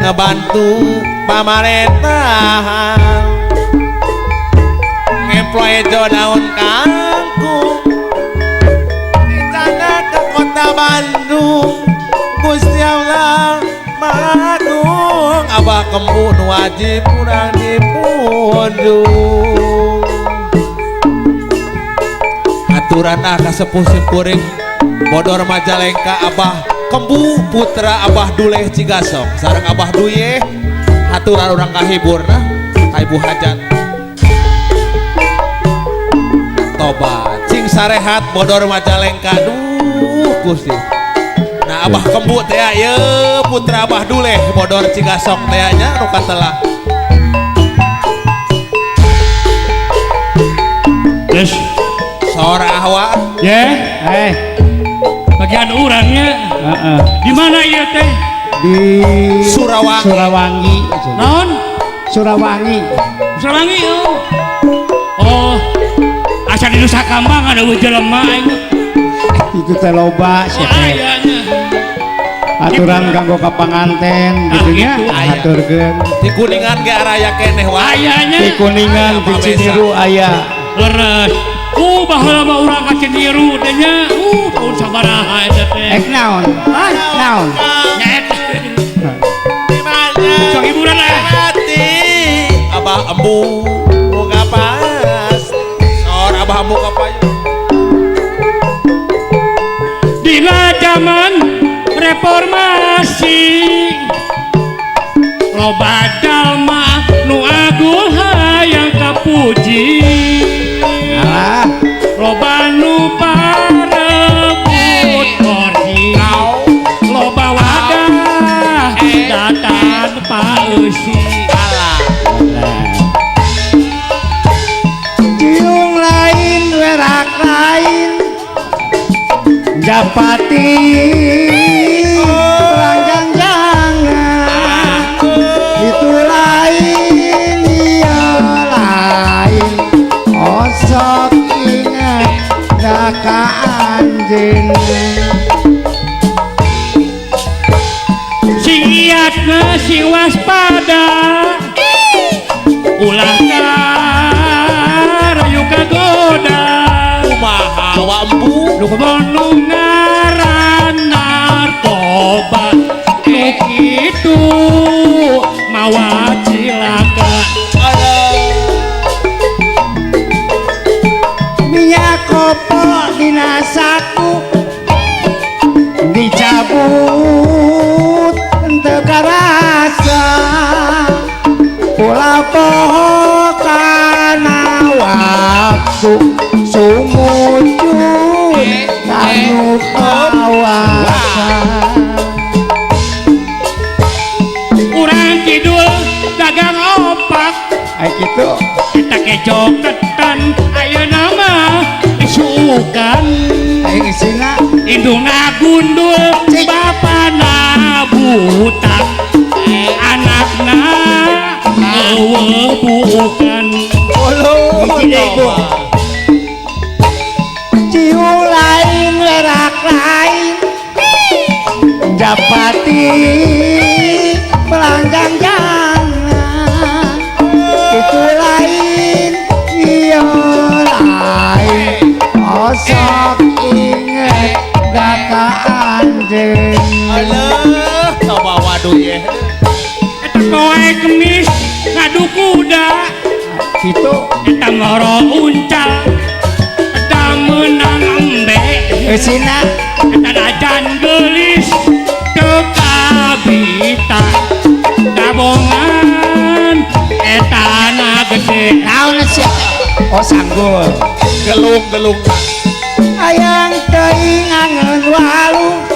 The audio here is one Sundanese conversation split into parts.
Ngebantu pamarentahan ngemploy ejo daun kangkung dicana ke kota Bandung. Gusti Allah Maha Agung, Abah Kembu nu wajib urang dipundung. Aturan ah kasepuh simkuring Bodor Majalengka Abah Kembu putra Abah Duleh Cigasong sareng Abah Duyeh aturan urang kahibur nah ka Ibu Hajat. Toba cing sarehat Bodor Majalengka duh Gusti. Nah Abah Kembu teh ye putra Abah Duleh Bodor Cigasong teh nya nu katelah. Geus sora ahwa ye bagian urangnya. Heeh. Di mana ieu teh? Di Surawangi. Surawangi. Naon? Surawangi. Surawangi oh. Oh. Asa di Nusa Kambangan eueuh jelema aing. Itu teh loba sia teh. Aturan kanggo ka panganten gitu nya, haturkeun. Di Kuningan ge araya keneh wae. Aya nya. Di Kuningan, di Ciniru aya. Leres. Baheula mah urang ka Ciniru teh nya. Tahun sabaraha eta teh. Ek naon? Naon? Nya eta. Sok hiburan lah. Mati Abah Embu boga pas. Sor Abah Embu ka payu. Dina zaman reformasi loba jalma nu agung hayang kapuji. Alah. Loba nu parebut kursi, loba wadah datan pausi. Alah. Ciung lain werak lain japati langgang jangan itu lain iya lain osok ingat daka anjeun sing iatna sing waspada ulah karayu kagoda kumaha wa empu nu nu ngaran narkoba nu kitu mawa cilaka. Minyak kopo dina saku dicabut teu karasa ulah poho kana waktu sumujud kanu kawasa. Urang kidul dagang opak ai kitu kita kecoketan ayeuna mah isukan aing isina indungna gundul bapana buta anakna eueuh bukan. Hiji deui Bu. Ciung lain werak lain japati melanggang jangan itu lain iya lain osok inget daka anjeun. Alah coba waduh ye eta poe kemis ngadu kuda kitu eta ngoro uncal eta meunang embe eusina eta dajan geulis teu kabita dabongan eta na gede naon sia. Oh sanggul gelung-gelung hayang teuing angeun walu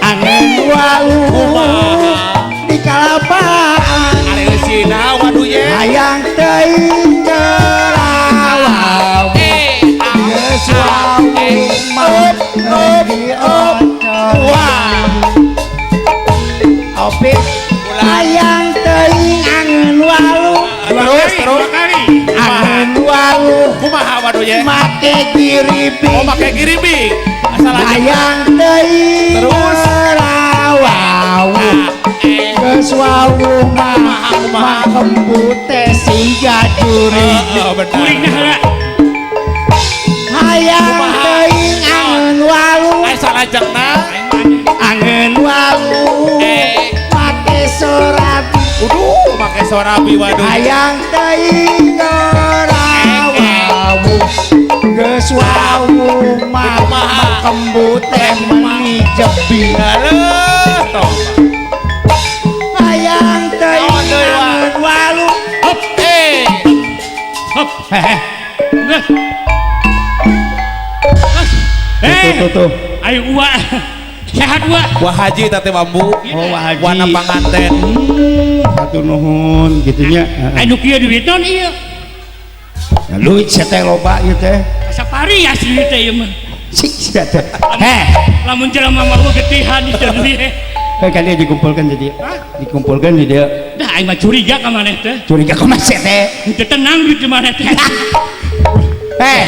angeun walu di kalapaan ari eusina waduh ye hayang teuing jerawau geus wau mah wah opik hayang teuing angeun walu terus terus angeun walu kumaha waduh ye make giribing. Oh make giribing asal hayang teuing terus jerawau wawuh mah Mang Kembu teh siga jurig. Heeh, bener. Kuringna heula. Hayang teuing angeun walu. Ai salajengna Angeun walu. Eh. Make sorabi. Uduh, make sorabi waduh. Hayang teuing ora wawuh. Geus wawuh mah Kumaha? Mang Kembu teh meuni jebi. Aduh, toh. Hayang teuing Naon deui, Wak? angeun walu. Hop, Eh, hop. Hehe. Geus. Geus. Eh, Tuh tuh tuh. ayo uwa. Sehat uwa. Wah Haji teh bambu. Oh, Wah Haji. Wana panganten. Satu nuhun gitu nya. Ayo nu kieu duit naon ieu? Ya, duit sia teh loba ieu teh. Asa parias duit teh ieu mah. Sik sia teh. Heh, Lamun jelema mah getihan di duit. heh kan dia dikumpulkan jadi. Dikumpulkan di dia. Dah aing mah curiga ka maneh teh. Curiga kumaha sia teh? Teu tenang duit di maneh teh. Heh,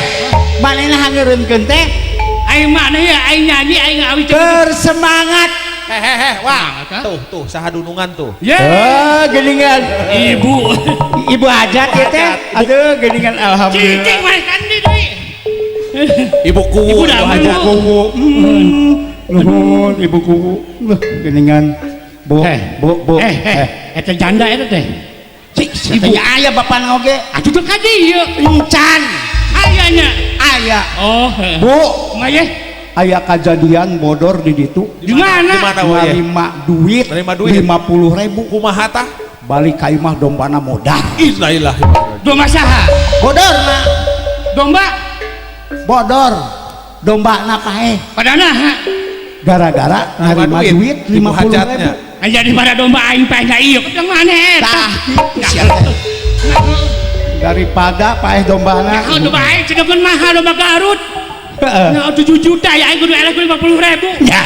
manehna hangeureunkeun teh Aing maneh ya aing nyanyi aing ngawi cenah. bersemangat. Hehehe, wah. Tuh, tuh saha dunungan tuh. Ye, Oh, geuningan. ibu. Ibu hajat ya teh. Aduh, geuningan alhamdulillah. Cicing maneh kan di deui. Ibu kuwu, Ibu ibu dah hajat. kuwu. Kuwu. Nuhun ibu kuwu. Loh, geuningan. Bu, Eh. bu, bu. Eh, eh, eta janda eta teh. Cik, ibu aya bapana oge. Atuh teu ka dieu. Encan. Aya nya. Aya. Oh, heeh. Bu, Kumaha ye? aya kajadian bodor di ditu. Di mana? Di mana woy? Nerima duit, Nerima duit. 50.000. Kumaha tah? Balik ka imah dombana modar. Innalillahi. Domba saha? Bodorna, Domba bodor. Dombana paeh pada naha? gara-gara nerima duit Ibu 50.000. hajatnya. Aya di pada domba aing paeh nya ieu. Yang mana eta? Tah, kitu sia teh. Daripada paeh dombana. Nah, domba aing cenah mahal domba Garut. Heeh. Nah, 7 juta ya aing kudu eleh 50.000. Ya,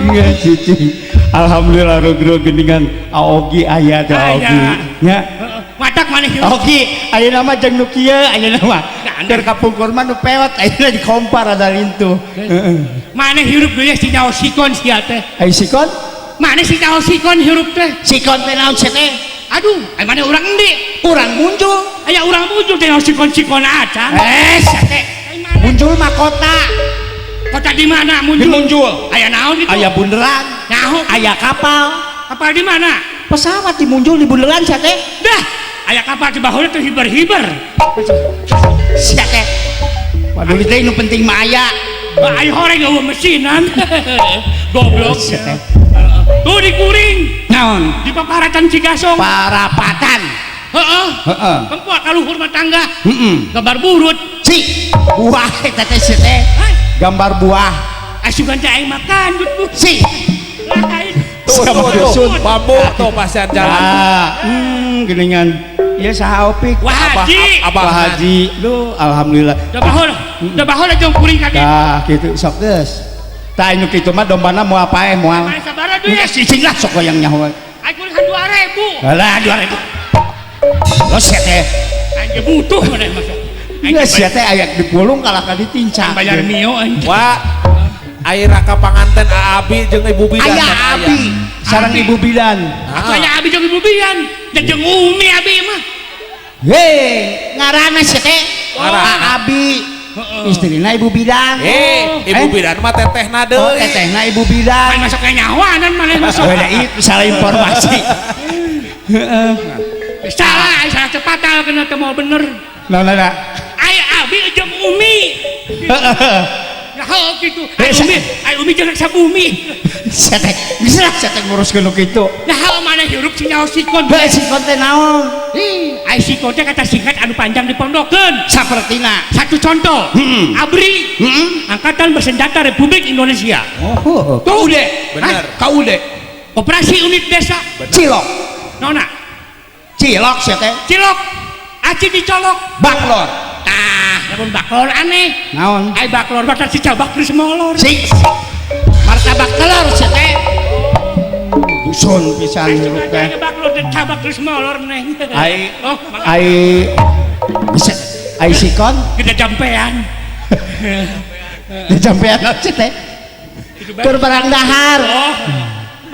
iya cici. Alhamdulillah rog-rog geuningan Aogi aya teh Aya. Aogi. Nya. Heeh. Matak maneh hirup. Oki, ayeuna mah jeung nu kieu ayeuna mah. Nah, Keur kapungkur mah nu pewot ayeuna dikompar ada lintuh. Heeh. Maneh hirup deui si nyaho sikon sia teh. Ai sikon? Maneh si nyaho sikon hirup teh. Sikon teh naon sia teh? Aduh, ai maneh urang endi? Urang muncul. Aya urang muncul teh nyaho sikon-sikon acan. Eh, sia teh. Ai maneh Muncul mah kota. kota di mana Di muncul? muncul. Aya naon itu? Aya bunderan, Nyaho. aya kapal. Kapal di mana? Pesawat di muncul di bunderan sia teh. Dah, aya kapal di bawahnya tuh hiber-hiber. Sia teh. Waduh, teh nu penting mah aya. Wah, ayo horeng eueuh mesinan. Goblok. Sia teh. Tuh di kuring, Naon? di paparatan Cigasong. Parapatan. Heeh. Heeh. Kempuak ka luhur mah tangga. Heeh. Gambar burut. Si, buah eta teh sia teh. Hah? Gambar buah. Asupan teh aing makan dut bu. Si. Lain. Tuh, tuh, Sama tuh. dusun. Bambu tuh pasian jalan. Ah, geuningan. Ieu saha Opik? Wah Haji. Abah, Pak Haji. Duh, alhamdulillah. Da bahol, da bahol jeung kuring ka dieu. Tah, kitu sok geus. Tah anu kitu mah dombana moal paeh moal. Mane sabaraha duit? Geus cicing lah sok goyang nyaho. Aing kuring 2000. Alah 2000. Lo sia teh. Aing ge butuh maneh mah. Aing Geus sia teh aya dipulung kalah ka ditincak. bayar mio aing. Wah, air raka panganten Abi jeung Ibu Bidan. Aya kan aya. Abi sareng Abi. Ibu Bidan. Atuh aya abi jeung ibu bian, da jeung Umi abi mah. Hei, ngaranna sia teh. Ngaranna. Abi. Istrina Ibu Bidan. Eh, Ibu Eh? Bidan mah tetehna Oh, deui. tetehna Ibu Bidan. Aing masuk ka nyawanan maneh masuk. Oh, da itu salah informasi. Heeh. Salah, aing salah cepatal kena teu mau bener. Nah, nah, nah. Aya abi jeung Umi. Heeh. Nah, heuh kitu. Eh, Ai Umi, ai Umi jeung sabumi. Sia teh, geus lah sia teh nguruskeun nu kitu. Nah, heuh maneh hirup si nyaho sikon. Heuh, sikon teh naon? Ih, ai sikon teh kata singkat anu panjang dipondokeun. Sapertina. Satu contoh, Hmm. ABRI, Heeh. Angkatan Bersenjata Republik Indonesia. Oh, Tuh, KUD. Bener. KUD. Operasi Unit Desa. Cilok. Nona, Cilok sia teh. cilok, aci dicolok. Baklor. Tah, lamun baklor aneh. Naon? Ai baklor bakal si cabak geus molor. Si martabak telur sia teh. Dusun pisan hirup teh. Ai baklor teh cabak geus molor neng. Ai Oh, mangga. ai bisa ai sikon Kita jampean. dijampean naon sia teh? Itu bae. Keur barang dahar. Oh.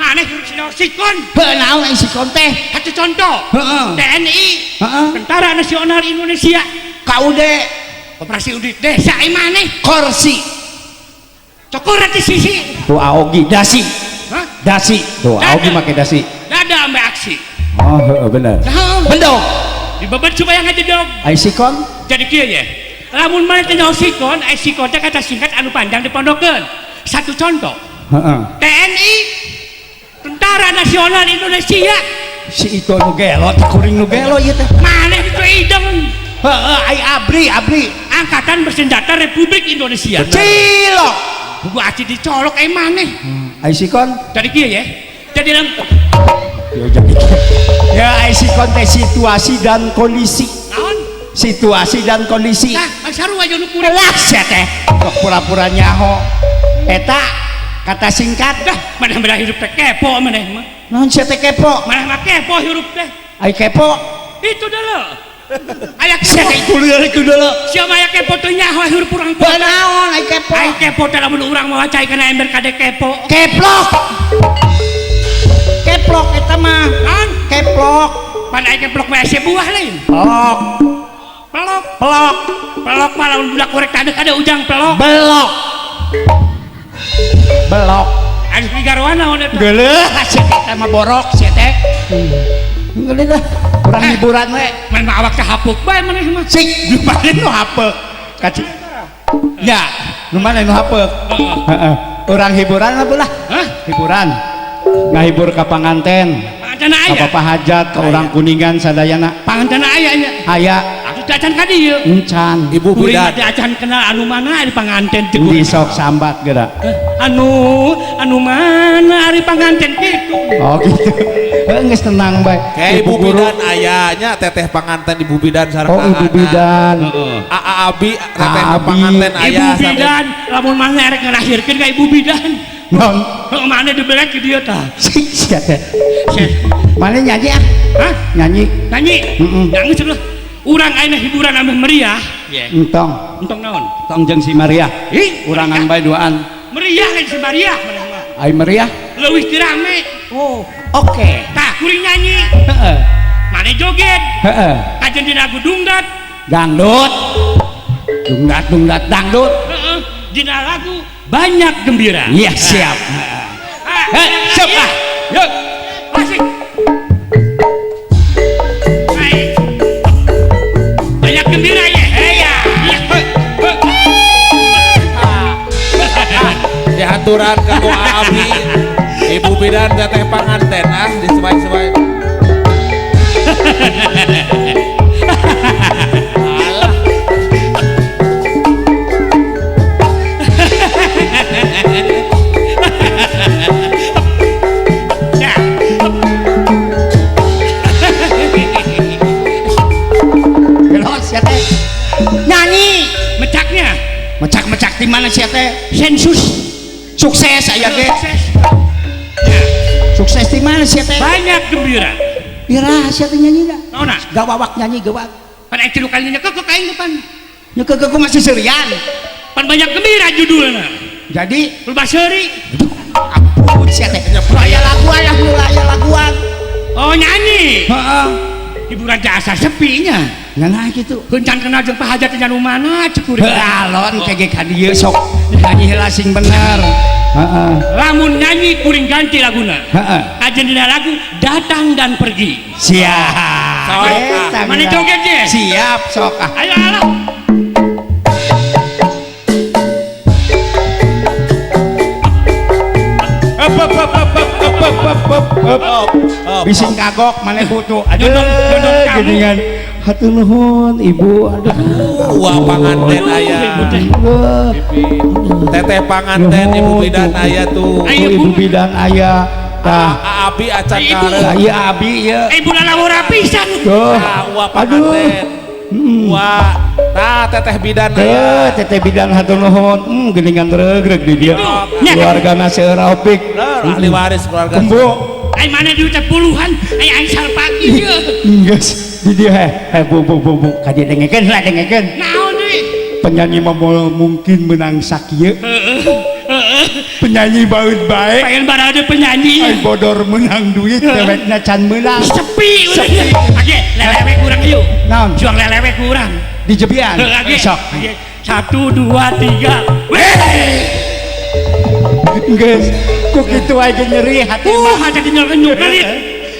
Maneh sikon. Heuh naon ai sikon teh? Satu contoh. Heeh. TNI. Heeh. Tentara Nasional Indonesia. KUD. Koperasi Unit Desa ai maneh. Korsi. Cokoran di sisi. Tuh aogi dasi. Hah? Dasi. Tuh aogi make dasi. Dada ambe aksi. Oh, heeh bener. Bendog. Dibebet supaya ngajedog. Ai sikon? Jadi kieu ye. Lamun maneh teh nyaho sikon, ai sikon teh kata singkat anu panjang dipondokeun. Satu contoh. Heeh. TNI Tentara Nasional Indonesia. Si itu nu gelo, teh kuring nu gelo ieu teh. Maneh itu ideng. Heeh, ai ABRI, ABRI. Angkatan Bersenjata Republik Indonesia. Cilok. Buku aci dicolok ai maneh. Ai sikon? Jadi kieu ye. Jadi dalam ya jadi. Ya ai sikon teh situasi dan kondisi. Naon? Situasi dan kondisi. Nah, sarua jeung nu kuring. Lah sia teh. Kok pura-pura nyaho. Eta kata singkat. Dah, maneh hirup teh kepo maneh mah. Naon sia teh kepo? Maneh mah kepo hirup teh. Ai kepo. Itu dulu. Aya sia kepo. teh kuliah itu dulu. Sia mah aya kepo teh nyaho hirup urang. Naon ai kepo? Ai kepo teh lamun urang mawa cai kana ember kade kepo. Keplok. Keplok eta mah. Naon? Keplok. Pan ai keplok mah ese buah lain. Pelok. Pelok. Pelok. Pelok mah lamun budak korek tadek ada ujang pelok. Belok. Belok. Anu digaroan naon eta? Geuleuh sia teh mah borok sia teh. Geuleuh lah. Kurang hiburan we. Maneh mah awak teh hapuk bae maneh mah. Sik, nu maneh nu hapeuk. Kaci. Ya, nu maneh nu hapeuk. Heeh. Urang hiburan lah lah. Hah? Hiburan. Ngahibur ka panganten. Pangantena aya. Ka Bapak Hajat, ka urang Kuningan sadayana. Pangantena aya nya. Aya. Atuh acan ka dieu. Encan. Ibu bidan. Kuring acan kenal anu mana ari panganten teh. Di sok sambat geura. Anu, anu mana ari panganten kitu. Oh gitu. Heuh geus tenang bae. Kayak ibu bidan aya nya teteh panganten ibu bidan sareng. Oh ibu bidan. Heeh. Aa Abi teteh panganten aya. Ibu bidan lamun mana arek ngalahirkeun ka ibu bidan. Non. Heuh mana dibelek di dieu tah. Sik sia teh. Mana nyanyi ah? Hah? Nyanyi. Nyanyi. Heeh. Nyanyi cenah. Urang ayeuna hiburan ameh meriah. Entong. Entong naon? Entong jeung si Maria. Ih, urangan bae duaan. Meriah lain si Maria maneh mah. Ai meriah? Leuwih ti rame. Oh, oke. Tah kuring nyanyi. Heeh. Mane joget. Heeh. Kajen dina lagu dungdat. Dangdut. Dungdat dungdat dangdut. Heeh. Dina lagu banyak gembira. Iya, siap. Heh, siap ah. Yuk. Asik. Banyak gembira ya. Iya. Dihaturan ka ku Abi. Ibu bidan teteh panganten ah disuai-suai. Alah. Gelo sia teh. Nyanyi. Mecaknya. Mecak-mecak di mana sia teh? Sensus. Sukses aya ge. Sukses. Sukses di mana sia teh? Banyak gembira. Ira sia teh nyanyi da. Naon? Gawawak nyanyi gawak. Pan aya tilu kali nyekek ka aing depan. Nyekek ku masih serian. Pan banyak gembira judulna. Jadi loba seuri. Ampun sia teh. Aya laguan, aya laguan. Oh nyanyi. Heeh. Hiburan jasa sepi nya. Nyanyi kitu. Kencan kenal jeung Pak Hajat nya nu mana cek kuring. Heuh alon kege ka dieu sok nyanyi heula sing bener. Heeh. Lamun nyanyi kuring ganti laguna. Heeh. Kajen dina lagu datang dan pergi. Siap. Sok. Mana joget ge? Siap sok ah. Ayo alah. Bising kagok maneh butuh. Aduh, geningan. Hatur nuhun ibu. Aduh. Wah panganten aya. Teteh panganten ibu bidan aya tuh. Ibu bidan aya. Tah. Abi acan karep. Ieu abi ieu. Ibu lalawara pisan. Tuh. Wah panganten. Wah, tah teteh bidan aya. Teteh bidan hatur nuhun. Geningan regreg di dieu. Keluargana seueur Opik. Ahli waris keluarga. Kembu. Ai mana duit teh puluhan, ai aing salpagi ieu. Geus di dieu heh bu bu bu bu ka dieu dengekeun lah dengekeun. Naon deui? Penyanyi mah mungkin menang sakieu. Heeh. Penyanyi baut bae. Pengen barade penyanyi. Ai bodor menang duit dewekna can meunang. Sepi udah. Oke, lelewe kurang yuk. Naon? Juang lelewe kurang. Di jebian. Oke. Sok. 1 2 3. Weh. Geus, ku kitu aing nyeri hati mah. Hati nyeri nyeri.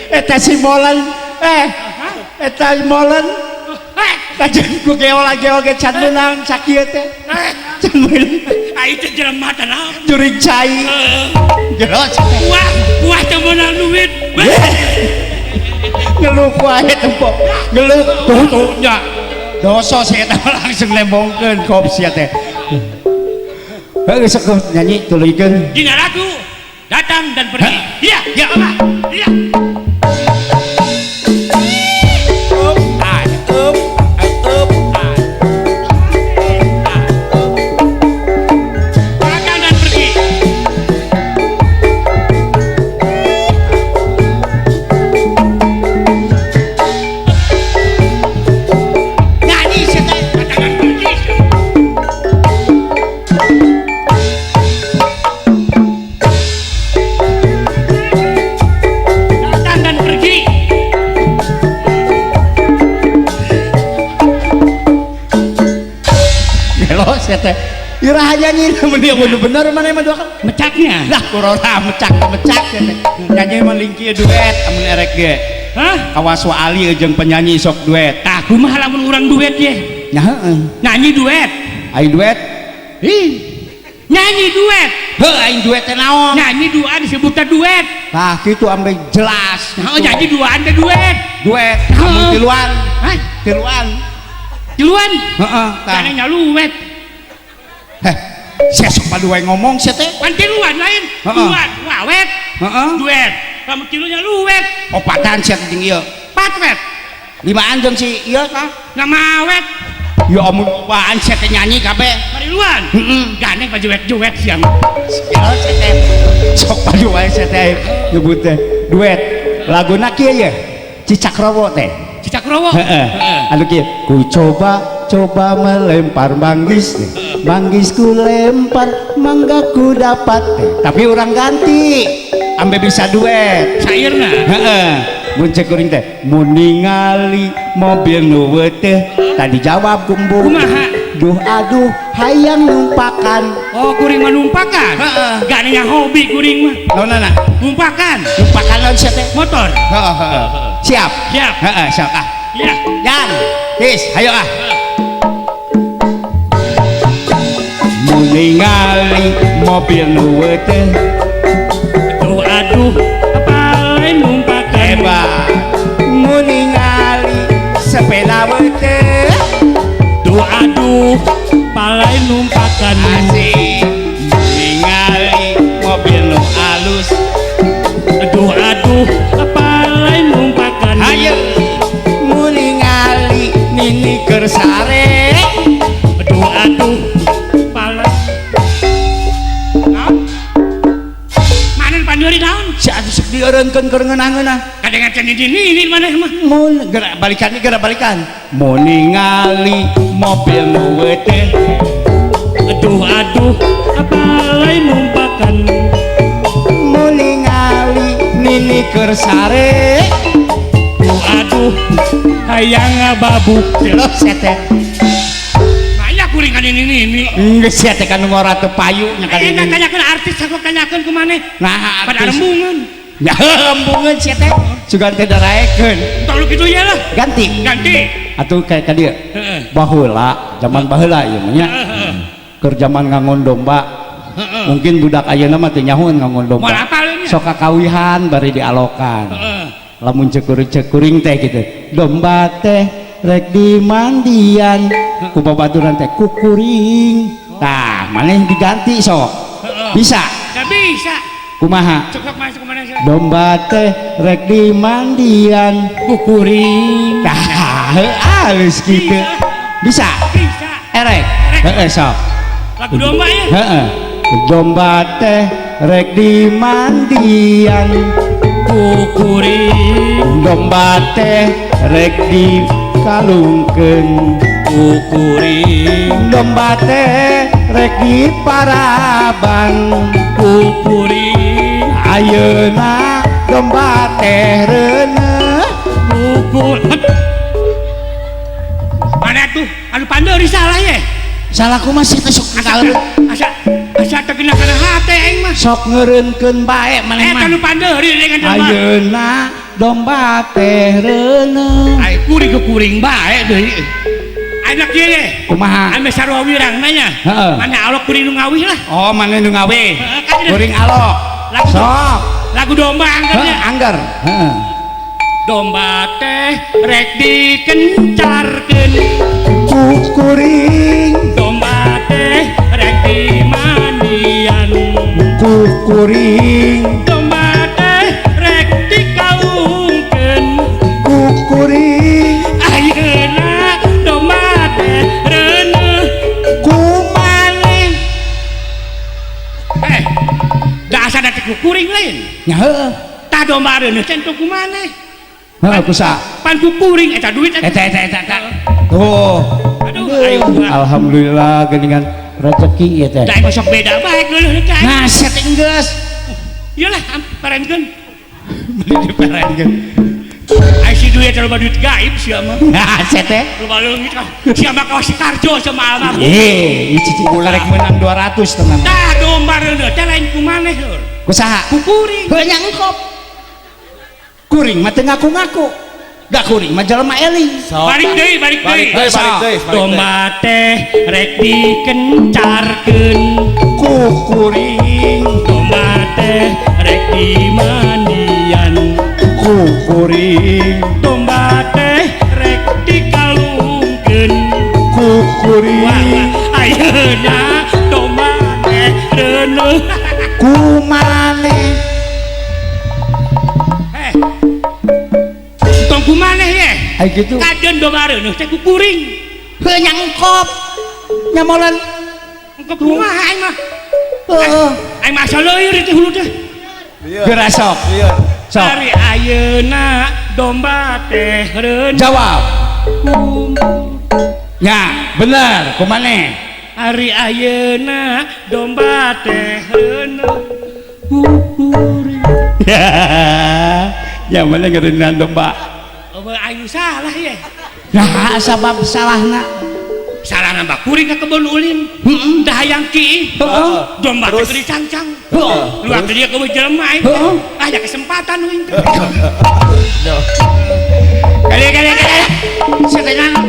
Eta si Molen, eta Molen. Kajen ku geol-geol ge can meunang sakieu teh. Can meunang. Ai teh jelema teh naon? Jurig cai. Geus. Wah, wah teu meunang duit. Ngeluh wae tempo. Ngeluh tuh tuh nya. Dosa si eta langsung lembongkeun kop sia teh. Heuh sok nyanyi tuluykeun. Dina lagu datang dan pergi. Iya, Ya. Iya. Up, ah, up, up, ah. Datang dan pergi. Nyanyi sia teh. Datang dan pergi. Datang dan pergi. Gelo sia teh. Iraha nyanyi mun dia bener mana mah dua kali. Mecaknya. Lah corona mecak sia teh. Nyanyi mah lingkieu duet amun erek ge. Hah? Kawas wa Ali jeung penyanyi sok duet. Tah kumaha lamun urang duet ye? Nya heueuh. Nyanyi duet. Aing duet. Ih. Nyanyi duet. Heuh aing duet teh naon? Nyanyi duaan disebutna duet. Tah kitu ambe jelas. Nah, nyanyi duaan teh duet. Duet. Amun tiluan. Hah? Tiluan. Tiluan? Heeh, tah. Kana nyaluwet. Heh, sia sok padu wae ngomong sia teh. Pan tiluan lain. Heeh. Duaan, wawet. Heeh. Duet. Lamun tilunya luwet. Opatan sia teh jeung ieu. Patwet. Limaan jeung si ieu tah. Nama awet. Ya amun lobaan sia teh nyanyi kabeh. Mariluan. Heeh. Gandeng pajuwet-juwet siang. Sia sia teh. Sok padu wae sia teh nyebut teh duet. Laguna kieu ye. Cicakrowo teh. Cicakrowo. Heeh. Anu kieu, ku coba melempar manggis. Manggis ku lempar, mangga ku dapat. Tapi orang ganti. Ambe bisa duet. Sairna. Heeh. Mun cek kuring teh, mun ningali mobil nu teh, tadi jawab kumbung. Kumaha? Duh aduh hayang numpakan. Oh, kuring mah numpakan. Heeh. Gandengnya hobi kuring mah. Naonana? Numpakan. Numpakan naon sia teh? Motor. Heeh, heeh. Siap. Siap. Heeh, siap ah. Iya. Yang, Tis, hayo ah. Mun ningali mobil nu teh, Aduh aduh apalai numpakan. Hebat. Mun ningali sepeda teh, Duh aduh palai numpakan. Asik. Mun ningali mobil nu alus, Aduh aduh apalai numpakan. Hayo. Mun ningali nini keur sare, Aduh aduh palai. Naon? Manen panduri naon? Si atuh sok dieureunkeun keur ngeunah-ngeunah. Kadengar can di nini maneh mah. Mun gerak balikan gerak balikan. Mun ningali mobil nu teh, Aduh aduh apalai numpakan. Mun ningali nini keur sare, Aduh aduh hayang ngababuk. Loh sia teh. Banyak kuring kan ini ini. Geus sia teh kan ngora teu payu nya kan Ayeuna ini. tanyakeun artis aku tanyakeun ku maneh. Nah, Pada artis. rembungan. Ya embungeun sia teh. Sugan teh daraekeun. Tong lu kitu ya lah. Ganti. Ganti. Atuh kayak ka dieu. Heeh. Baheula, zaman baheula ieu mah nya. Heeh. Keur zaman ngangon domba. Heeh. Mungkin budak ayeuna mah teu nyahoeun ngangon domba. Moal apal nya. Sok kakawihan bari dialokan. Heeh. Lamun cekuring-cekuring teh gitu. Domba teh rek dimandian ku babaturan teh kukuring. Tah, maneh diganti sok. Heeh. Bisa. Gak bisa. Kumaha? Cok sok masuk kemana sih? Domba teh rek dimandian Kukuring. Tah, halus gitu. Bisa. Bisa. Erek. Heeh, sok. Lagu domba ya. Heeh. Domba teh rek dimandian Kukuring. Domba teh rek dikalungkeun Kukuring. Domba teh rek diparaban Ku kuring. Ayeuna domba teh reuneuh. Pukul. Mana tuh? Anu pandeuri salah ye. Salah kumaha sih teh sok Asa asa asa teu kena kana hate aing mah. Sok ngeureunkeun bae maneh Eta mah. Nu pandeuri dengan domba. Ayeuna domba teh reuneuh. Ai kuring ke kuring bae deui. Ayeuna kieu ye. Kumaha? Ame sarua wirang nanya. Heeh. Mana alok kuring nu ngawih lah. Oh, maneh nu ngawe. Heeh, kan Kuring alok. Lagu Sok. Lagu domba Heeh, anggernya. Angger. Heeh. Domba teh rek dikencarkeun. Ku kuring. Domba teh rek dimandian. Ku kuring. Domba teh rek dikaungkeun. Ku kuring. Ayeuna domba teh reuneuh. Ku maneh. Eh, da asa da teh ku kuring lain. Nya heueuh. Tah domba reuneuh teh ku maneh. Heuh, kusa. Pan ku kuring eta duit eta. Eta eta eta eta. Tuh. Aduh, ayo gua. Alhamdulillah geuningan rezeki ieu teh. Da sok beda bae geuleuh teh. Nah, sia teh geus. Ieu lah parenkeun. Beli diperenkeun. Ai si duit loba duit gaib sia mah. Nah, sia teh. Loba leungit ah. Sia mah kawas si Karjo sama almarhum. Eh, ieu cicing ulah rek meunang 200 tenang. Tah domba reuneuh teh lain ku maneh heur. Kusaha? Ku kuring. Heuh nya engkop. Kuring mah teu ngaku-ngaku. Da kuring mah jelema eling. Sok. Balik deui, balik deui. Balik deui, balik deui, balik deui. Domba teh rek dikencarkeun. Ku kuring. Domba teh rek dimandian. Ku kuring. Domba teh rek dikalungkeun. Ku kuring. Wah, ayeuna domba teh reuneuh. Ku maneh. Eh. Tong ku maneh ye. Ai kitu. Kadeun domba reuneuh teh ku kuring. Heuh nya engkop. Nya molan. Engkop kumaha aing mah? Heeh. Aing mah asa leueur teh hulu teh. Lieur. Geura sok. Lieur. Sok. Ari ayeuna domba teh reuneuh. Jawab. Ya, bener. Ku maneh? Ari ayeuna domba teh reuneuh ku kuring. Ya mana ngeureunan domba. Oh, aing salah ye. Nah, sabab salahna. Salah nambah kuring ka kebon ulin. Heeh. Dah hayang kiih. Heeh. Domba teh Terus? gede cangcang. Heeh. Luar dia ke jelema aing. Heeh. Ah, ya kesempatan uing teh. Kali kali kali. Sia teh naon?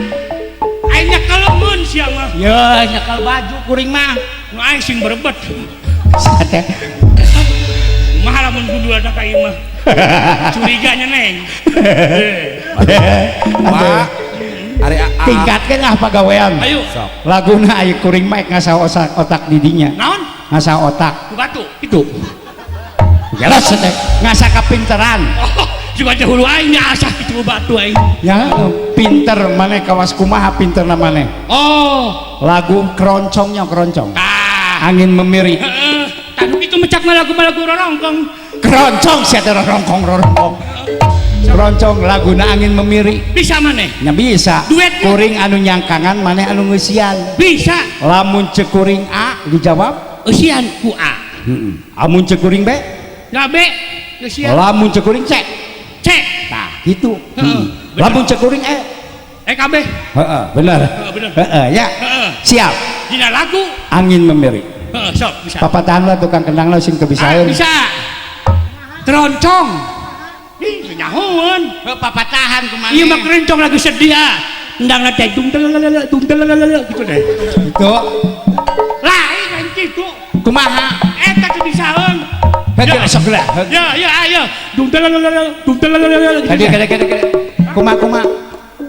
Aing nyekelemun sia mah. Ya, nyekel baju kuring mah. Nu aing sing berebet. Sia teh. Mah lamun gundul ka ieu mah. Curiganya neng. Pak. Ari Tingkatkeun ah pagawean. Ayo. Sok. Laguna aya kuring mah ngasah otak otak didinya. Naon? Ngasah otak. Ku batu. Itu. Jelas teh ngasah kapinteran. Oh, juga teh hulu aing nya asah kitu batu aing. Ya, pinter maneh kawas kumaha pinterna maneh. Oh, Lagu keroncongnya keroncong. tah. Angin memiri. Heeh. Tah nu kitu mecak mah lagu-lagu rorongkong. Keroncong sia teh rorongkong rorongkong. Keroncong laguna angin memiri. Bisa maneh? Nya bisa. Duetnya? Kuring anu nyangkangan maneh anu ngeusian. Bisa. Lamun cek kuring A dijawab Eusian ku A. heeh. Amun cek kuring B, Ya B, eusian. lamun cek kuring C. C. Tah, gitu. Heeh, Heeh. bener. Lamun cek kuring E. E KB. Heeh, bener. Heeh, bener. Heeh, ya. Heeh. Siap. Dina lagu. Angin memiri. Heeh, sok bisa. Papatahan lah tukang kendang lah sing Ah, kebisaeun. bisa. Keroncong. Ih, nyahoeun. Heuh, papatahan kumaha? Ieu mah keroncong lagu sedih ah. Endang teh dung telalala dung telalala gitu deh. Gitu. Lain lain kitu. Kumaha? Eta teu bisaeun. Heuh, sok lah. Ya, ya, ayo. Dung telalala dung telalala gitu. Kade kade kade kade. Kumaha kumaha?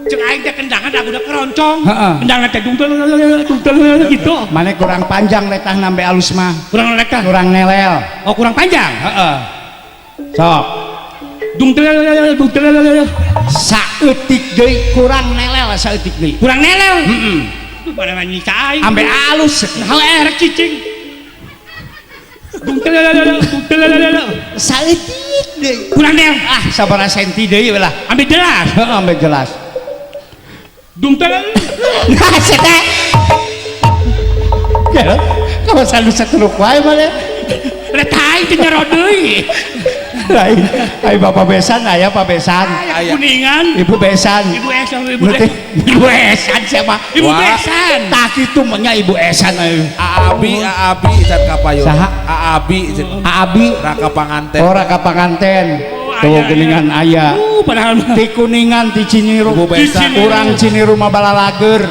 Cek aing teh kendangan lagu udah keroncong. Heeh. Kendang teh dung telalala dung telalala gitu. Mane kurang panjang letah nambe alus mah. Kurang letah. Kurang nelel. Oh, kurang panjang. Heeh. Sok. Dung telalala dung telalala. Saeutik deui kurang nelel saeutik deui. Kurang nelel. Heeh. Duh, pada nyiksa aing. Ambe alus. Hal rek cicing. Dung telalala dung telalala. Saeutik deui. Kurang nelel. Ah, sabaraha senti deui we lah. Ambil jelas. Heeh, ambe jelas. Dung telalala. Nah, sia teh. Ya, kawasan nu satruk wae maneh. Rek aing teh nyero deui. Lain, ai Bapak Besan aya Pak Besan. Aya Kuningan. Ibu Besan. Ibu Esan, Ibu Berarti Ibu Esan siapa? Ibu Wah. Besan. Tah kitu mah nya Ibu Esan ayo. Aabi, Aabi can kapayun. Saha? Aabi can. Aabi. Raka panganten. Oh, raka panganten. Oh, Tuh aya, geuningan aya. Padahal mah Ti Kuningan ti Ciniru. Ibu Besan. Urang Ciniru mah balalager.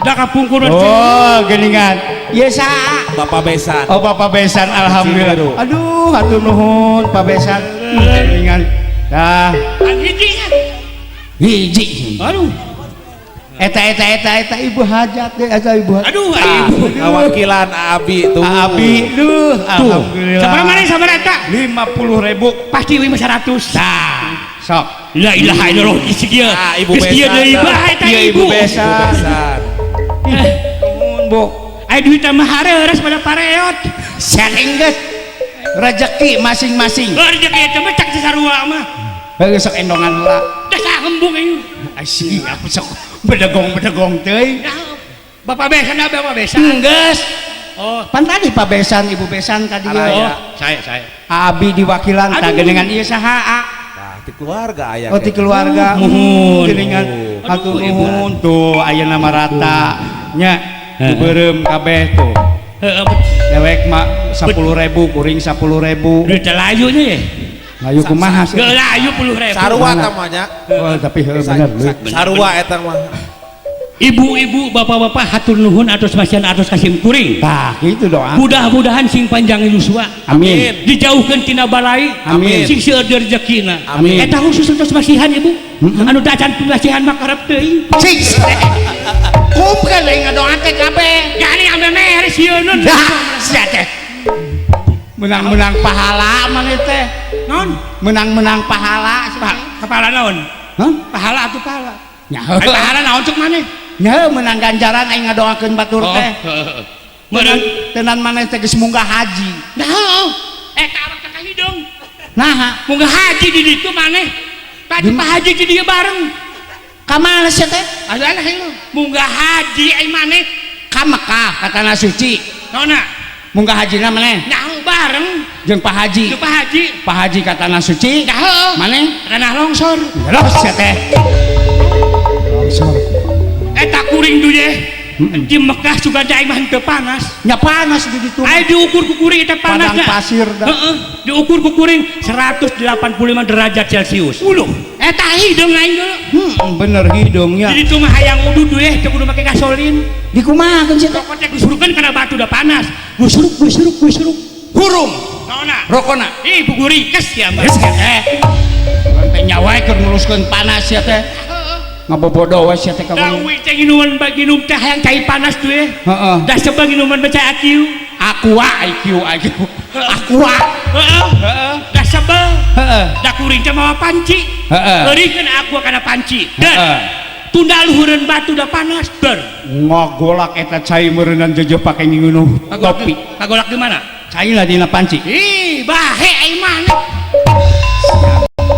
Da kapungkur. Oh, geuningan. Ieu saha? Bapak Besan. Oh, Bapak Besan, alhamdulillah. Ciniru. Aduh, hatur nuhun Pak Besan. Geuningan. Dah, Kan hiji nya. Hiji. Aduh. Eta eta eta eta ibu hajat deh, eta ibu hajat. Aduh, Ah, ibu. ngawakilan Aabi tuh. Abi, duh, alhamdulillah. Sabaraha maneh sabaraha eta? 50.000. Pasti 500. Tah, sok. La ilaha illallah geus kieu. Ah, Ibu Geus kieu Besan. deui bae eta Ieu ibu. Ibu Besan. Ibu Besan. Eh, Nuhun, Bu. Ai duit mah hareureus pada pareot. Sharing geus. Rezeki masing-masing. Heuh rezeki eta mah cak sasarua mah. Heuh sok endongan heula. Da sahembung aing. Asih, aku sok bedegong-bedegong teuing. Nah, Bapak Besan, da Bapak Besan. Geus. Oh, Pan tadi Pak Besan, Ibu Besan ka dieu. Araya. oh, saya. Abi diwakilan tah Aduh. geuningan ieu saha? A? Tah, ti keluarga aya. Oh, ti keluarga. Nuhun. Geuningan. Hatur Aduh, Ibu. nuhun tuh ayeuna mah rata nya. Beureum kabeh tuh. Heeh, Dewek mah 10.000, kuring 10.000. duit teh layu nya ye. Layu kumaha sih? Geus layu 10.000. Sarua Mana? eta mah nya. Oh, tapi heuh bener. Sarua eta mah. Ibu-ibu, bapak-bapak hatur nuhun atos masihan atos kasim kuring. Tah, gitu doa. Mudah-mudahan sing panjang yuswa. Amin. Dijauhkeun tina balai. Amin. Sing seueur rezekina. Amin. Eta khusus untuk masihan ibu. Anu teu acan masihan mah karep teuing. Sing. Kum kan lain ngadoa teh kabeh. Gani ame mere sieun. Dah, sia teh. Menang-menang pahala maneh teh. Naon? Menang-menang pahala sia teh. Kepala naon? Hah? Pahala atuh pahala. Nya Ai pahala naon cuk maneh? Nya menang ganjaran aing ngadoakeun batur teh. Heeh. Meureun. Tenan maneh teh geus munggah haji. Nah, heuh. Eta awak teh kahideung. Naha? Munggah haji di ditu maneh. Tadi Pak Haji di dieu bareng. Ka mana sia teh? Alah lu. Munggah haji ai maneh. Ka Mekah ka tanah suci. Naonna? Munggah hajina maneh Nah, bareng jeung Pak Haji. jeung Pak Haji. Pak Haji ka tanah suci. Nah, heuh. Maneh Tanah longsor. Terus sia teh. Longsor. Eta kuring du ye. Di Mekah juga da aing mah henteu panas. Nya panas di ditu. Ai diukur ku kuring eta Padang panasna. pasir dah. Heeh, diukur ku kuring 185 derajat Celcius. Uluh. Eta hideung aing dulu. Bener hidungnya. Jadi itu mah hayang udud we teu kudu make gasolin. Dikumahakeun sia teh? Rokok teh gusurukeun kana batu udah panas. Gusuruk gusuruk gusuruk. Hurung. Naonna? Rokona. Ih, buku ringkes ya, Mbak. Geus sia teh. Urang teh nyawa keur neruskeun panas sia teh. Ngabobodo we sia teh ka Da mana. uing teh nginuman bagi nginum teh hayang cai panas tuh ye. Heeh. Da sebab nginuman baca IQ. Aqua IQ IQ. Aqua. Heeh. Heeh. Da sebab Heeh. da kuring teh mawa panci. Heeh. Eurikeun aqua kana panci. Dan Heeh. tunda luhureun batu da panas ber. Ngagolak eta cai meureunnan jejeuh pake ngingunuh topi. Kagolak di mana? Cai lah dina panci. Ih, bahe ai maneh.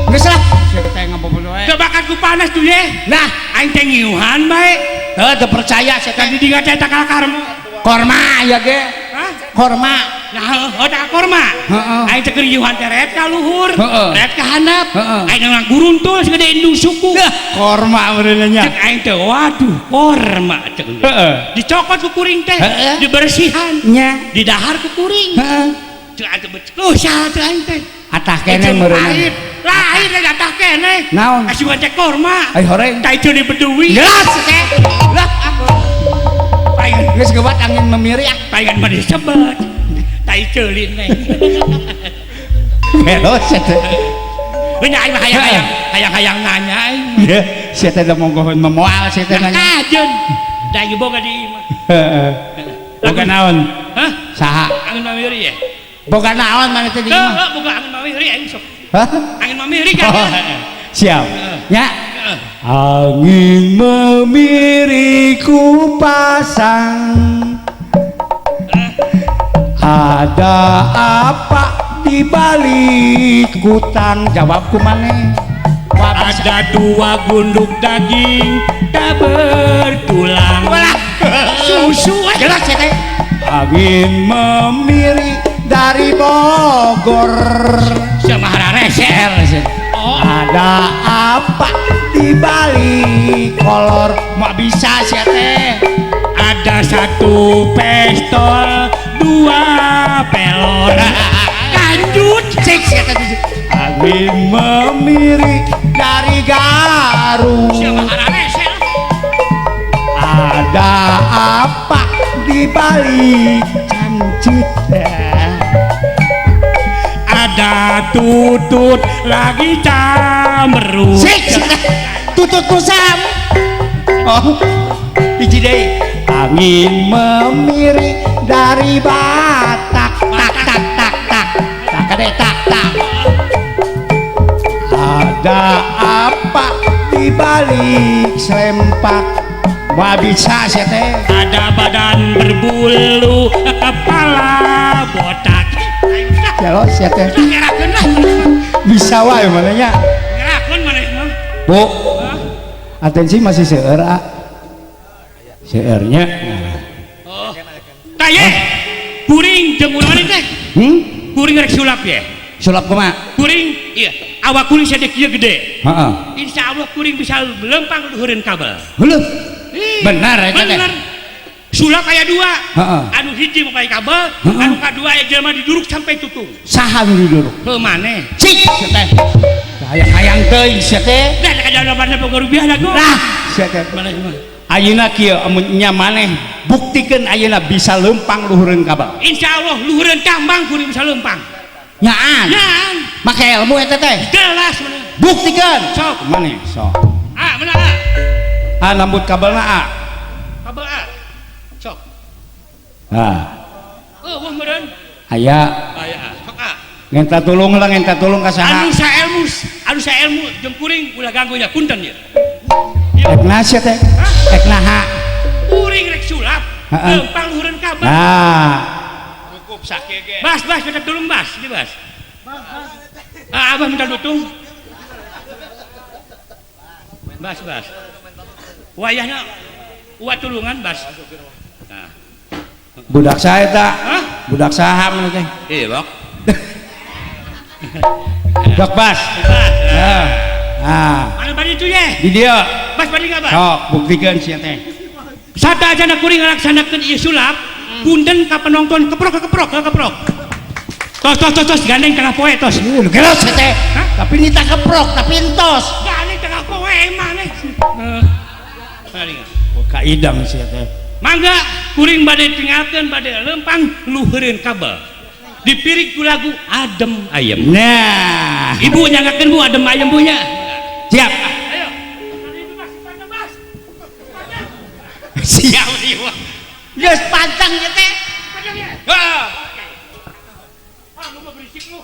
Geus lah. Sia teh ngabobodo we. Kebakan ku panas tuh ye. Nah, Aing teh ngiuhan bae. heuh teu percaya sia Kan teh. di dieu teh takal karmo. Korma ya ge. Hah? Korma. Nah, heuh tak korma. Heeh. Aing teh keur ngiuhan teh ret ka luhur, Heeh. ret ka handap. Heeh. Aing nang guruntul segede indung suku. Dah, korma meureunna nya. Cek aing teh waduh, korma cek. Heeh. Dicokot ku kuring teh, Heeh. dibersihan, Nya. didahar ku kuring. Heeh. Cek aing teh becek, salah cek aing teh. Atah keneh meureunna. Lain, lain teh atah keneh. Naon? Asuhan teh korma. Ai horeng. Tai teu dibeduwi. Jelas teh. Lah, Palingan geus geuwat angin memiri ah. palingan mah disebet. Tai ceulin teh. Beros sia teh. Nya aing mah hayang-hayang hayang-hayang nanya aing. Ya, sia teh da monggoheun memoal sia teh nanya. Kajeun. Da ieu boga di imah. Heeh. Boga naon? Hah? Saha? Angin mamiri ya? Boga naon maneh teh di imah? Heeh, boga angin mamiri aing sok. Hah? Angin mamiri kan. Oh, siap. Ya. Heeh. Angin memiri ku pasang. Ada apa di balik kutang? Jawabku maneh. Ada dua gunduk daging tak bertulang. Walah. Susu. Jelas ya teh. Angin memiri dari Bogor. Siapa hararese? Oh. Ada apa di balik kolor? Mak bisa sia teh. Ada satu pistol, dua pelor. Lanjut. Cek sia teh. Angin memiri dari Garut. Siapa hararese? Ada apa di balik cancut? Ada tutut lagi camberut. Sik, tutut kusam. Oh, hiji deui. Angin memiri dari Batak. Tak tak tak tak. Tak kade tak tak. Ada apa di balik selempak? Wah bisa sia teh. Ada badan berbulu, kepala botak. Jalo sia teh. Ngerakeun lah. Bisa wae manehnya. Ngerakeun maneh mah. Bu. Atensi masih seueur ah. Seueurnya. Oh. Tah ye. Kuring jeung urang maneh teh. Hmm? Kuring rek sulap ye. Sulap kumaha? Kuring iya, awak kuring saja kieu gede. Heeh. Insya Allah kuring bisa lempang luhureun kabel. Heuh. Benar eta teh. Bener. Sulap aya dua. Heeh. Anu hiji make kabel, Heeh. anu kadua aya jelema diduruk sampai tutung. Saha nu diduruk? Heuh maneh. Cik sia teh. Hayang-hayang teuing sia teh. Dah ka jalan boga rupiah lagu. Nah, sia teh. Maneh mah. Ayeuna kieu amun nya maneh buktikeun ayeuna bisa lempang luhureun kabel. Insya Allah luhureun kambang kuring bisa lempang. Nyaan. Nyaan. Make ilmu eta teh. Jelas maneh. Buktikeun. Sok. Maneh sok. Ah, mana ah? Ah nambut kabelna ah. Kabel ah. Sok. Nah, Oh, wah meureun. aya Aya ah. Sok ah. ngenta tulung lah ngenta tulung ka saha. Anu saelmu, anu saelmu jeung kuring ulah ganggu nya punten ye. Ek naha sia teh? Ek naha? Kuring rek sulap, Heeh. lempang luhureun kabel. Nah, Cukup sakieu ge. Bas, bas, minta tulung bas, ini bas. Ah, abah minta dutung. Bas, bas. Wayahna uat tulungan bas. Nah. Budak saha eta? Hah? Budak saha maneh teh? Iya, Bok. Budak bas. Bas. Nah. Nah, Mana bari itu ye? di dieu. Bas bari enggak, Bas? Sok buktikeun sia teh. Sata aja kuring ngalaksanakeun ieu sulap, punden ka penonton keprok keprok keprok. Tos tos tos tos gandeng tengah poe tos. Geus sia teh. Hah? Tapi nita keprok, tapi entos. Gandeng tengah poe maneh. Heeh. Bari enggak? Oh, kaidang sia teh. Mangga kuring bade tinggalkeun bade lempang luhureun kabel. Dipirik ku lagu Adem Ayem. Nah, Ibu nyanggakeun Bu Adem Ayem Bu nya. Siap. Ayo. Siap ieu. Geus pantang ieu teh. Ah. Ah, lu mah berisik lu.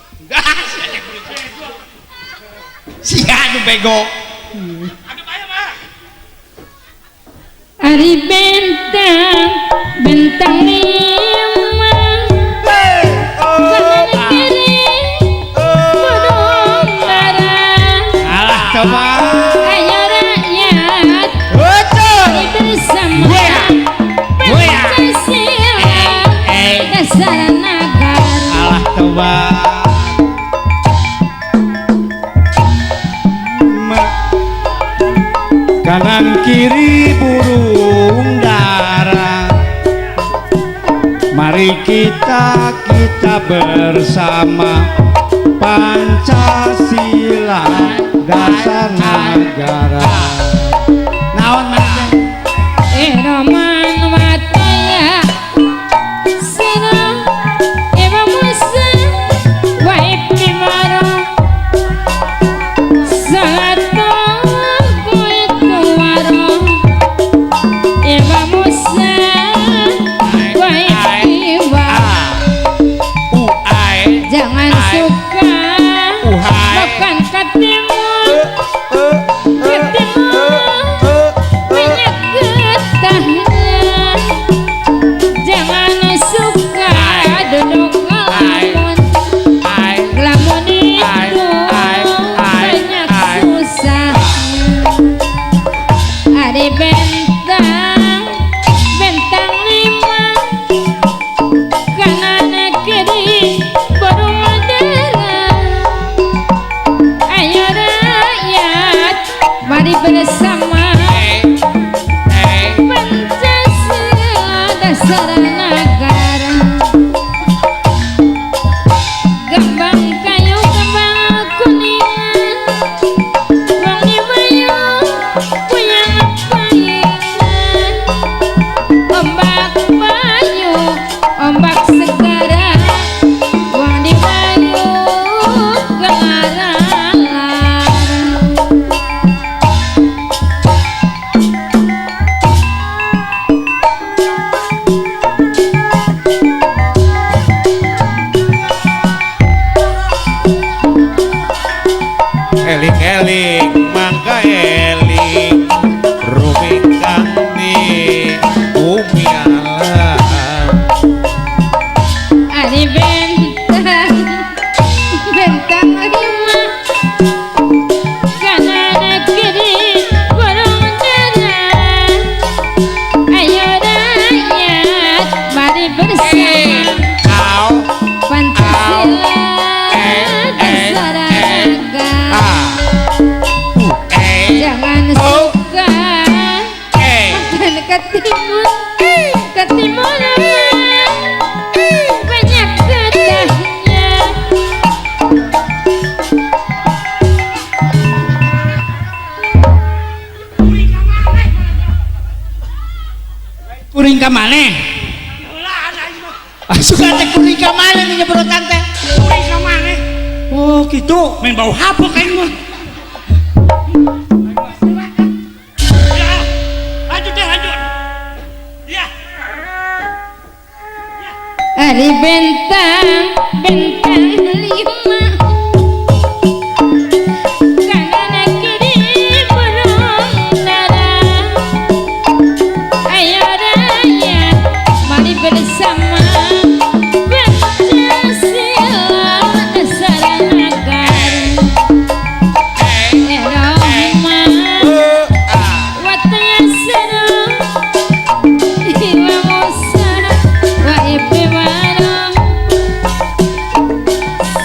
Sia nu bego. Adem ayem ah. Ari bentang bentang lima kanan kiri burung dara. Alah coba. Ayo rakyat Betul. mari bersama Pancasila dasar negara. Alah coba. Kanan kiri burung dara. Mari kita bersama Pancasila dasar negara. Naon maneh teh? Roman wataya sira eva musa wa ibtimaro salato kuituwaro eva musa wa ibtiwaro. U ai. Jangan suka Uhai. makan ketimun ketimun banyak getahnya. Jangan suka duduk ngelamun, ngelamun itu banyak susahnya. Ari bentang bentang lima ka maneh. Asukan teh kuring ka maneh nu nyebrotan teh. Kuring ka maneh. Oh, gitu. Main bau hapuk aing mah. Ya. Lanjut deh, lanjut. Ya. Ari bentang bentang lima kanan kiri burung dara. Ayo raya mari bersama Pancasila sareng akar Roma watanya seru Iwa Musa wa ibi warong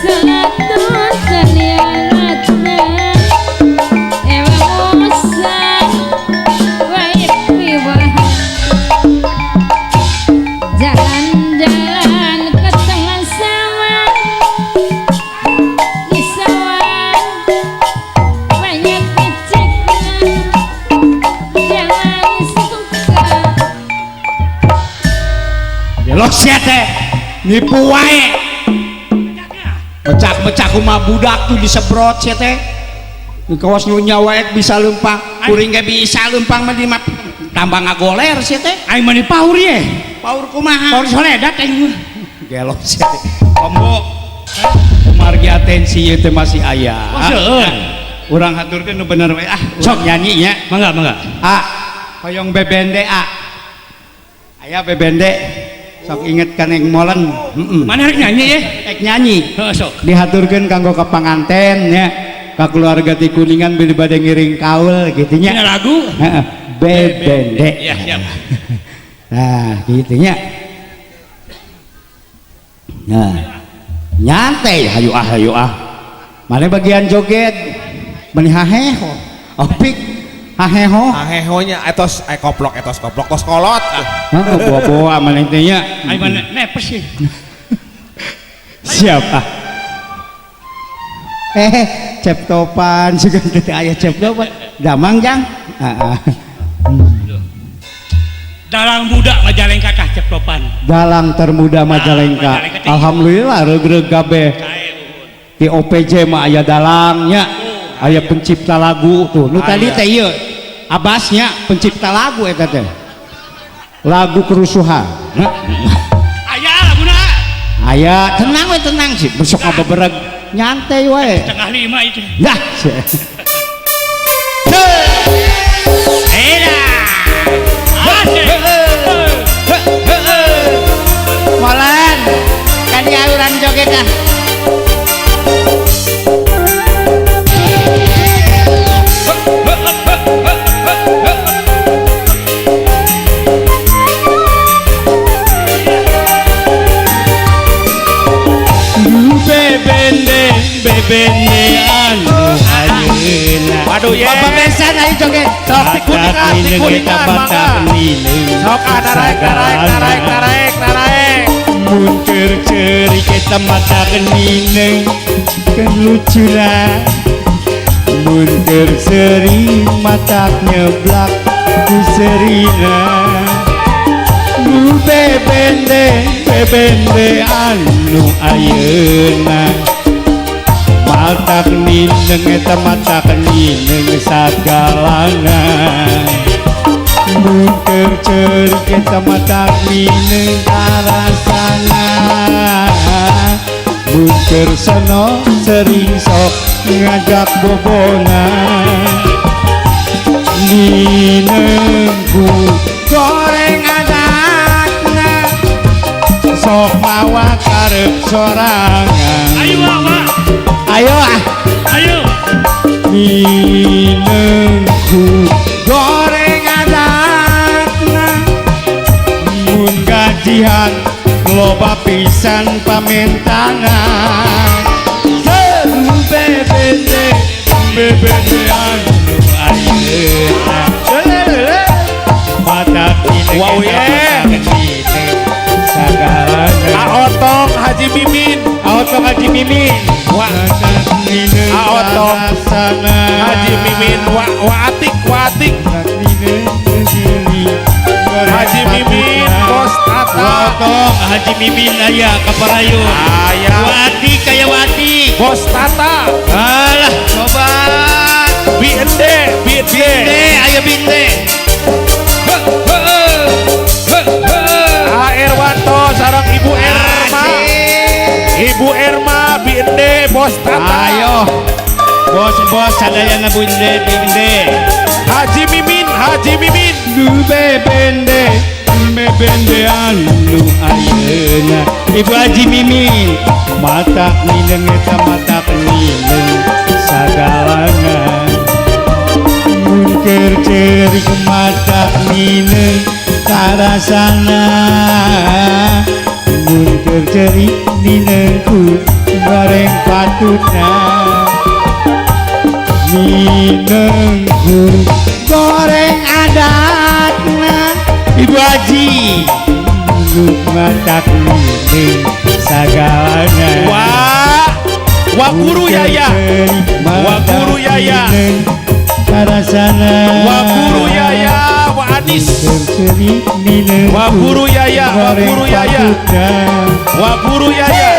Salatun salialatna Ewa Musa wa ibi warong. Jalan-jalan ke tengah sawah, di sawah banyak keceknya, jangan suka. Gelo sia teh. Nipu wae. Mecak-mecak kumaha budak tuh disebrot sia teh. Nu kawas nu nyawa bisa leumpang, kuring ge bisa leumpang mah di tambah ngagoler sia teh. Aing mah di paur ye. Paur kumaha? Paur soledat aing mah. Gelo sia teh. Kombo. Kumargi atensi ieu teh masih aya. Oh, seueur. Urang haturkeun nu bener we ah. Sok. Nyanyi nya. Mangga, mangga. A, hoyong bebende A. Aya bebende. Sok inget kan yang molen. Heeh. Mana rek nyanyi ye? Rek nyanyi. Heeh, sok. Dihaturkeun kanggo ka panganten nya, ka keluarga ti Kuningan bilih bade ngiring kaul kitu nya. Dina lagu? Heeh. Bebende. Iya, siap. Nah, kitu nya. Nah, nyantai hayu ah hayu ah. Mana bagian joget? Meni haheho. Opik haheho. Haheho nya etos koplok etos koplok tos kolot. Heeh, boa-boa maneh teh nya. Aing mah nepes sih. Siap ah. Cep topan sugan teh aya cep topan. Damang jang. Heeh. Dalang muda Majalengka kah cep topan. Dalang termuda Majalengka. Majalengka. Alhamdulillah reug-reug kabeh. Di OPJ mah aya dalangnya, aya pencipta lagu tuh. Nu tadi teh ieu Abasnya pencipta lagu eta teh. Lagu kerusuhan. Nah. Aya laguna. Aya, tenang we tenang sih. Besok ngabebereg nyantai wae. 4:30 itu. Yah. Era. Asik. Molan, kan ya urang joget ah. Bebende, bebende anu ayeuna. Waduh ye. Bapak besan ayo joget. Sok tikuningan, tikuningan mangga. Sok ah naraek naraek naraek naraek naraek. Mun keur ceurik eta mata kenineng kan lucuna. Mun keur seuri mata nyeblak ku seurina. Nu bebende, bebende anu ayeuna. Matak nineng eta matak nineng sagalana. Mun keur ceurik eta matak nineng karasana. Mun keur sono sering sok ngajak bobona. Ninengku goreng adakna sok mawa karep sorangan. Ayo Pak. Ayo ah. Ayo. Minengku goreng adakna mun gajian loba pisan pamentana. Seru bebende bebende anu ayeuna. Mata Wow ye. Sagalana. Aotong Haji Mimin. Aotong Haji Mimin. Wa Aotong Haji Mimin wa wa Atik wa Atik. Haji Mimin. Haji Mimin aya kaparayu. Aya. Wati kaya Wati. Bos Tata. Alah sobat. Binde, Binde. Binde aya Binde. Erwanto sareng Ibu Erma. Ibu Erma Binde Bos Tata. Ayo. Bos-bos sadayana Binde Binde. Haji Mimin, Haji Mimin. Du bebende bebende anu ayeuna Ibu Haji Mimin matak mineng eta matak mineng sagalana mun keur ceurik matak mineng karasana mun keur ceurik mineng ku goreng patutna mineng ku goreng adatna Ibu Haji matak mineng sagalana Wah, Wa Guru Yaya. Wa Guru Yaya. Karasana Wa Guru Yaya, Wa Anis. Wa Guru Yaya, Wa Guru Yaya. Wa Guru Yaya.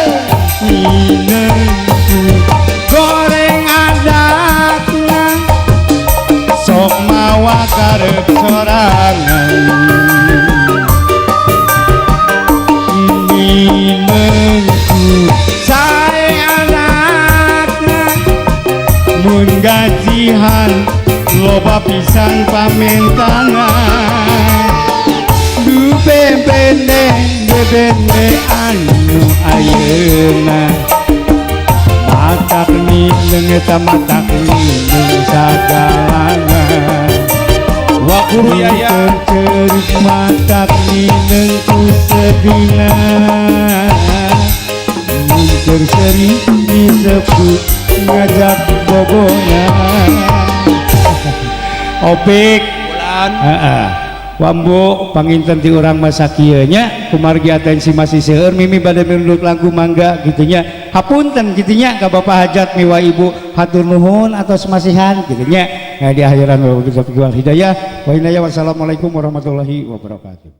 Goreng adatna sok mawa karep sorangan minengku sae anakna mun gajihan loba pisan pamentana du bebende bebende anu ayeuna matak mineng eta matak mineng sagalana Wa Guru Yaya. Cerik matak mineng ku sedina mun keur seri disebut ngajak bobona Opik Bulan. heeh Wambo panginten ti urang masa kieu nya kumargi atensi masih seueur mimi bade mirunduk lagu mangga kitu nya hapunten kitu nya ka Bapak Hajat miwa Ibu hatur nuhun atos masihan kitu nya. Nah, di akhiran wa hidayah wa inayah wassalamualaikum warahmatullahi wabarakatuh.